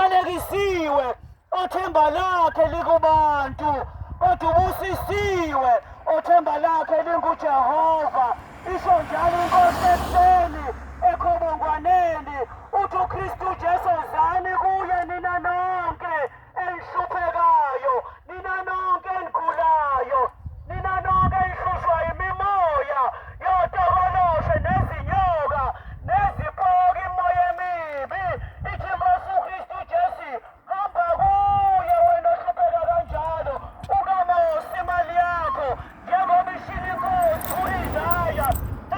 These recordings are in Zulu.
Uqalekisiwe othemba lakhe likubantu, kodwa ubusisiwe othemba lakhe linguJehova. Isho njalo inkosi ekuseni ekhobongwaneni, uthi uKristu Jesu, zani kuye nina nonke enihluphekayo, nina nonke enigulayo, nina nonke enihlushwa imimoya yotokoloshe nezinyoka nezipoki, imoya emibi. Ithi inkosi uKristu Jesu, hamba kuye wena ohlupheka kanjalo, ungamosi imali yakho njengoba ishilo inkosi u-Isaya.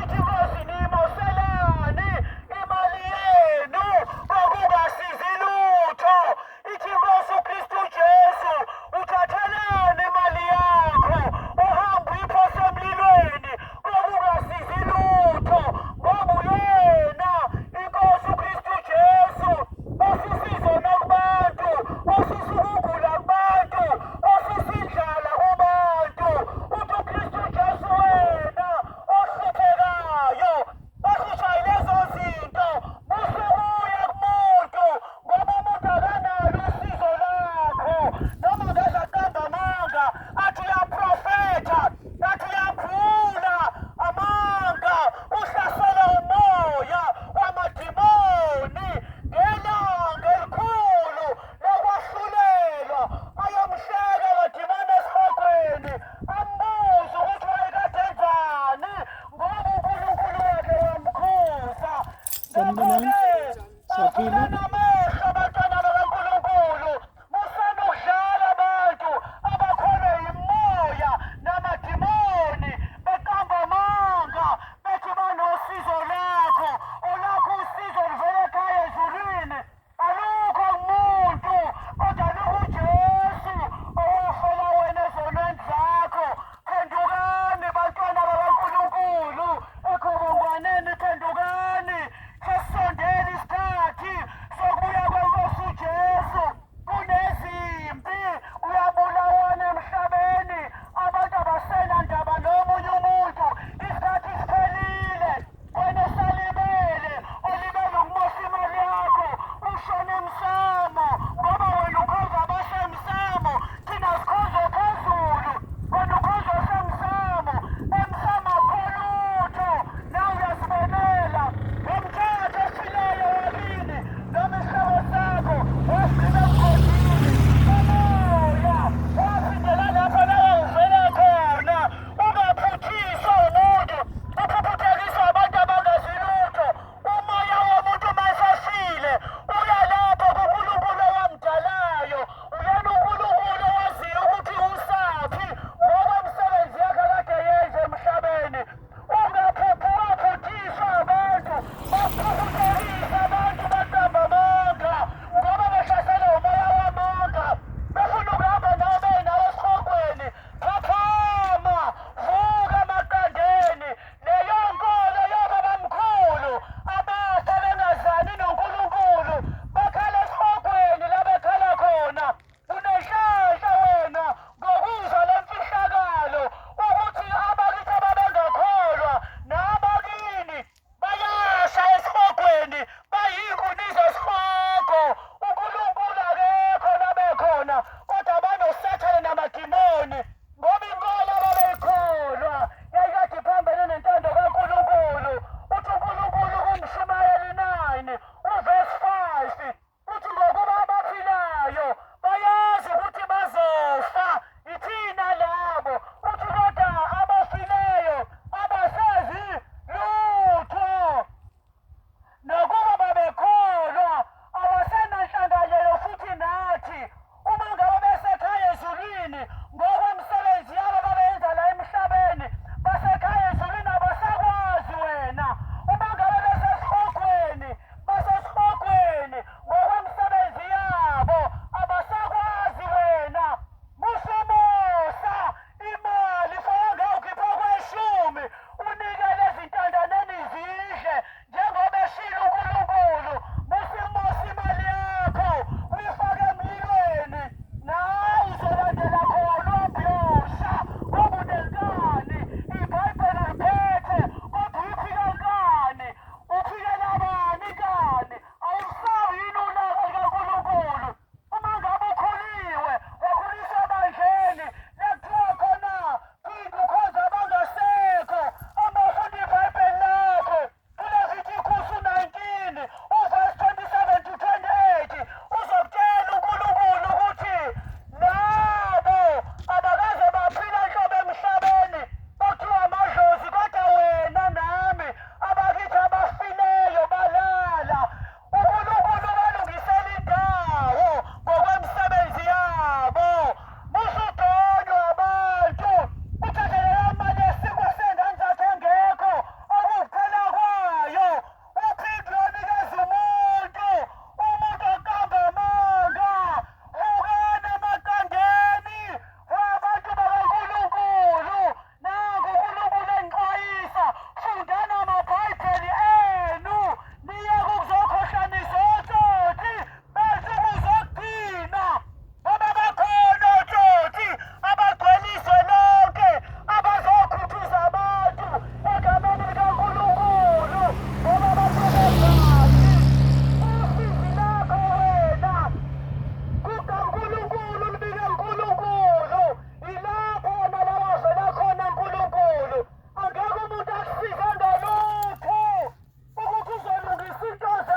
Ithi inkosi, niyimoselani imali yenu kokungasizi lutho? Ithi inkosi uKristu Jesu, uthathelani imali yakho uhambe uyiphose emlilweni kokungasizi lutho? Ngoba uyena inkosi uKristu Jesu osusa izono kubantu, osusa ukugula kubantu, osusa indlala kubantu. Uthi uKristu Jesu, wena ohluphekayo, ohlushwa yilezo zinto, musukuya kumuntu, ngoba umuntu akanalo usizo lakho. Noma ngaze aqamba amanga athi uyaprofetha, athi uyaphula amanga, uhlasela umoya wamadimoni. Ngelanga elikhulu lokwahlulelwa ayomhleka amadimoni esihogweni, ambuze ukuthi wayekade enzani, ngoba uNkulunkulu wakhe wamkhuza. Sanibonani. Ngakho-ke Siyaphila. avulani amehlo, abantwana bakaNkulunkulu. Musani ukudlala abantu abakholwe yimoya namadimoni, beqamba amanga bethi banosizo lakho. Olakho usizo luvela ekhaya ezulwini, alukho kumuntu, kodwa lukuJesu owafela wena ezonweni zakho. Phendukani, bantwana bakaNkulunkulu, ekhobongwaneni, phendukani, sesisondele isikhathi sokubuya kwenkosi uJesu. Kunezimpi, kuyabulawana emhlabeni, abantu abasenandaba nomunye umuntu. Isikhathi siphelile. Wena osalibele, olibele ukumosa imali yakho, ushone emsamo.